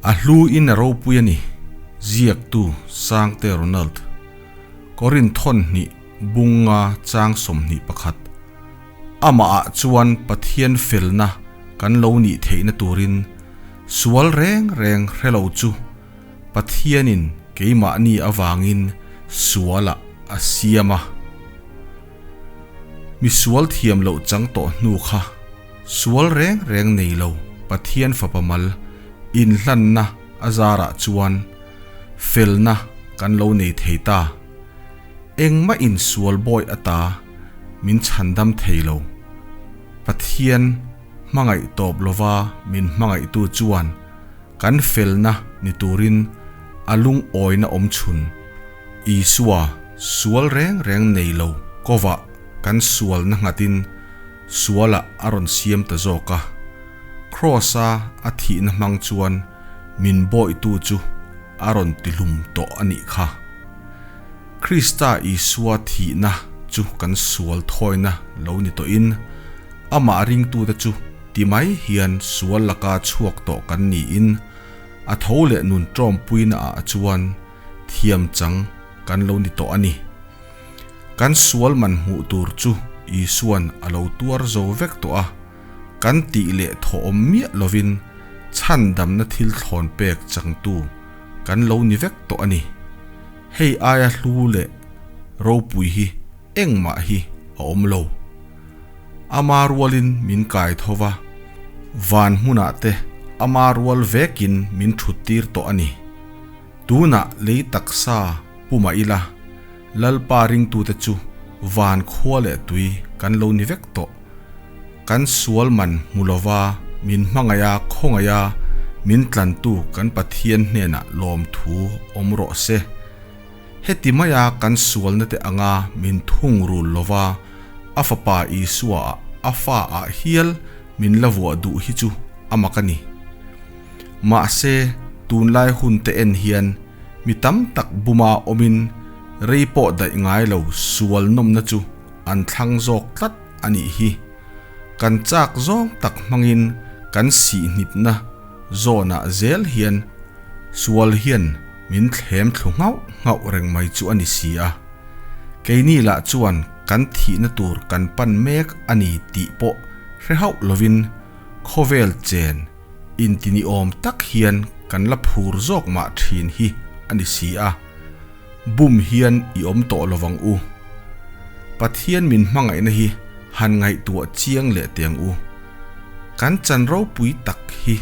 A hlu in a ropui a ni, ziaktu Sangte Ronald. Korin thawn hnih bunga chang 21. Amah ah chuan Pathian felna kan lo nih theihna turin sual reng reng hre lo chu Pathianin keimahni avangin sualah a siam a. Mi sual thiam loh chang tawh hnu kha sual reng reng nei lo Pathian fapa mal inhlanna a zarah chuan felna kan lo nei thei ta. Engmah in sual bawi ata min chhandam thei lo. Pathian hmangaih tawp lova min hmangaihtu chuan kan felna ni turin a lungawina awm chhun. Isua sual reng reng nei lo kovah kan sualna nghatin sualah a rawn siam ta zawk a. Kraws-a a thihna hmang chuan min bawihtu chu a rawn tihlum tawh a nih kha. Krista Isua thihna chu kan sual thawina lo ni tawhin amah ringtute chu ti mai hian sual laka chhuak tawh kan niin a tho leh nun tawmpuina ah chuan thiam chang kan lo ni tawh a ni. Kan sual man hmuh tur chu Isuan a lo tuar zo vek tawh a, kan tih leh thawhawm miah lovin chhandamna thil thlawn pek changtu kan lo ni vek tawh a ni. Hei aia hlu leh ropui hi engmah hi a awm lo. Ama rualin min kai tho va, van hmunah te ama rual vekin min thut tir tawh a ni. Tunah lei taksa pu mah ila, Lalpa ringtute chu van khua leh tui kan lo ni vek tawh. Kan sual man hmu lova min hmangaih a, khawngaih a, min tlantu kan Pathian hnenah lawmthu awm rawh se. Heti maia kan sualna te anga min thungrul lova a fapa Isua ah a fa ah hial min la vuah duh hi chu a mak a ni. Mahse, tunlai hun te en hian mi tam tak buma awmin rei pawh daih ngai lo sual nawmna chu an thlang zawk tlat a nih hi. Kan chak zawng tak hmangin kan sihnipna zawnah zel hian sual hian min thlem thlu nghauh nghauh reng mai chu a ni si a. Keini lah chuan kan thihna tur kan pan mek a ni tih pawh hre hauh lovin khawvel chen intiniawm tak hian kan la phur zawk mah thin hi a ni si a. Bum hian i awm tawh lovang u. Pathian min hmangaihna hi han ngaihtuah chiang leh teh ang u. Kan chan ropui tak hi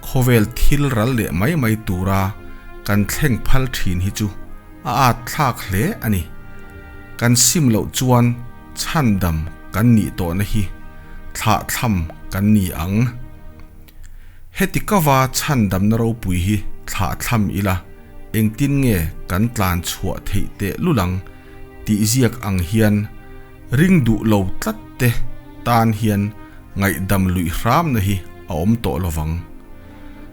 khawvel thil ral leh mai mai tura kan thleng phal thin hi chu a at thlak hle a ni. Kan sim loh chuan chhandam kan nih tawhna hi thlahthlam kan ni ang. Heti kava chhandamna ropui hi thlahthlam ila engtin nge kan tlan chhuah theih teh lul ang tih ziak ang hian ring duh lo tlat te tan hian ngaihdam luih hramna hi a awm tawh lovang.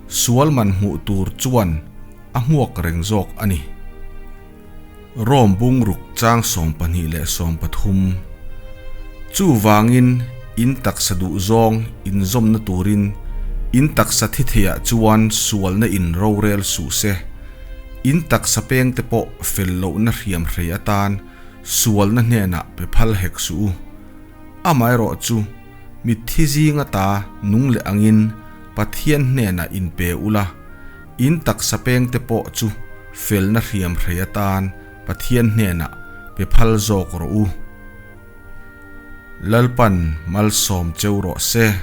Sual man hmuh tur chuan a hmuak reng zawk a ni. Rom bungruk chang 23 leh 13. Chuvangin in taksa duh zawng inzawmna turin in taksa thi theiah chuan sualna in rorel suh se. In taksa pengte pawh fel lohna hriam hrei atan sualna hnenah pe phal hek suh u. Amaherawhchu mitthi zinga ta nung leh angin Pathian hnenah inpe ula, in taksa pengte pawh chu felna hriam hrei atan Pathian hnenah pe phal zawk rawh u. Lalpan malsawm cheu rawh se.